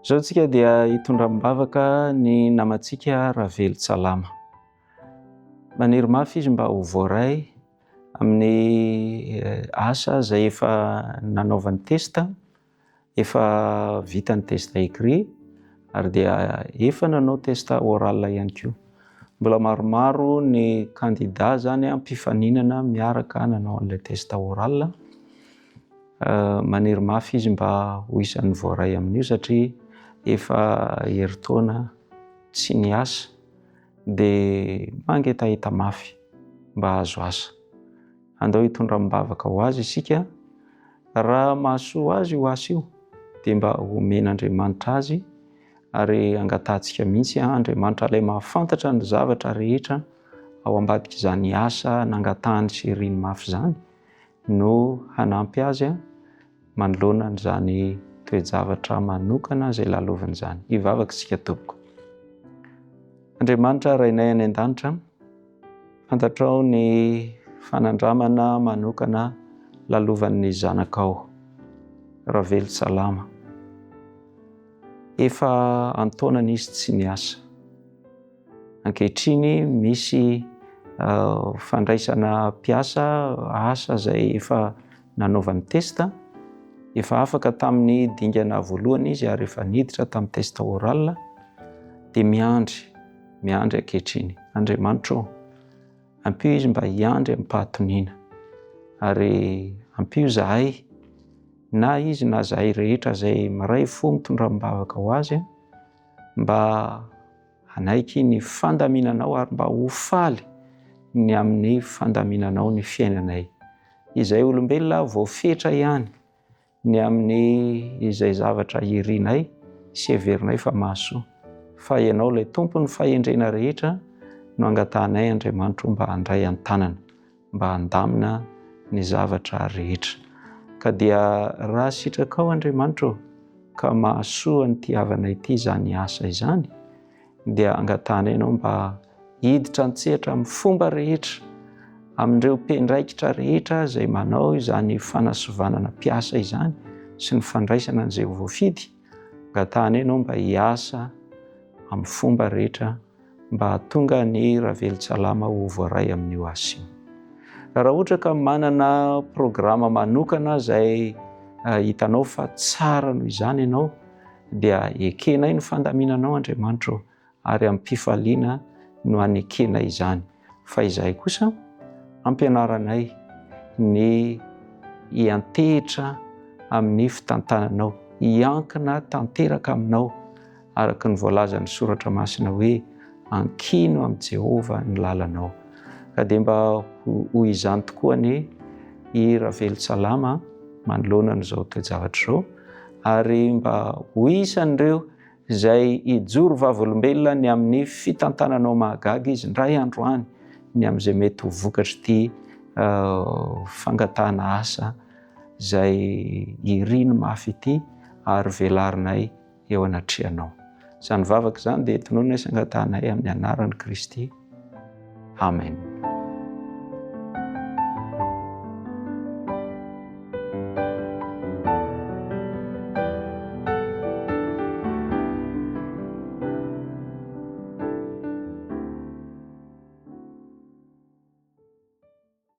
Izao tsika dia hitondra am-bavaka ny namantsika Ravelontsalama. Maniry mafy izy mba ho voaray amin'ny asa izay efa nanaovany test, efa vita ny test écrit ary dia efa nanao test oral ihany koa. Mbola maromaro ny candidat zany mpifaninana miaraka nanao an'ilay test oral. Maniry mafy izy mba ho isan'ny voaray amin'io satria efa herintaona tsy niasa dia mangetaheta mafy mba hahazo asa. Andao hitondra amim-bavaka ho azy isika, raha mahasoa azy io asa io dia mba homen'Andriamanitra azy ary angatahantsika mihitsy Andriamanitra ilay mahafantatra ny zavatra rehetra ao ambadik'izany asa nangatahany sy iriny mafy izany no hanampy azy manoloana an'izany toe-javatra manokana izay laloviny izany. Hivavaka isika tompoko. Andriamanitra Rainay any an-danitra, fantatrao ny fanandramana manokana lalovan'ny zanakao, Ravelontsalama. Efa an-taonany izy tsy niasa. Ankehitriny misy fandraisana mpiasa asa izay efa nanaovany test, efa afaka tamin'ny dingana voalohany izy ary efa niditra tamin'ny test oral dia miandry, miandry ankehitriny. Andriamanitra ô, ampio izy mba hiandry amim-pahatoniana ary ampio izahay na izy na izahay rehetra izay miray fo mitondra am-bavaka ho azy mba hanaiky ny fandaminanao ary mba ho faly ny amin'ny fandaminanao ny fiainanay. Izay olombelona voafetra ihany ny amin'ny izay zavatra irinay sy heverinay fa mahasoa. Fa Ianao ilay Tompon'ny fahendrena rehetra no angatahanay Andriamanitro mba handray an-tanana, mba handamina ny zavatra rehetra. Ka dia raha sitrakao Andriamanitro ka mahasoa an'ity havanay ity izany asa izany, dia angatahanay Ianao mba hiditra an-tsehatra amin'ny fomba rehetra, amin'ireo mpiandraikitra rehetra izay manao izany fanasivanana mpiasa izany sy ny fandraisana an'izay ho voafidy, angatahanay Ianao mba hiasa amin'ny fomba rehetra mba hahatonga ny Ravelontsalama ho voaray amin'io asa io. Raha ohatra ka manana programa manokana izay hitanao fa tsara noho izany ianao, dia ekenay ny fandaminanao Andriamanitra ô, ary amim-pifaliana no anekenay izany. Fa izahay kosa ampianaranay ny hiantehitra amin'ny fitantananao, hiankina tanteraka aminao, araka ny voalazan'ny Soratra Masina hoe, Ankino amin'i Jehovah ny lalanao. Ka dia mba ho izany tokoa anie i Ravelontsalama manoloana an'izao toe-javatra izao, ary mba ho isan'ireo izay hijoro vavolombelona ny amin'ny fitantananao mahagaga izy indray andro any ny amin'izay mety ho vokatr'ity fangatahana asa izay iriny mafy ity ary velarinay eo anatrehanao. Izany vavaka izany dia tononina sy angatahanay amin'ny anaran'i Kristy. Amen.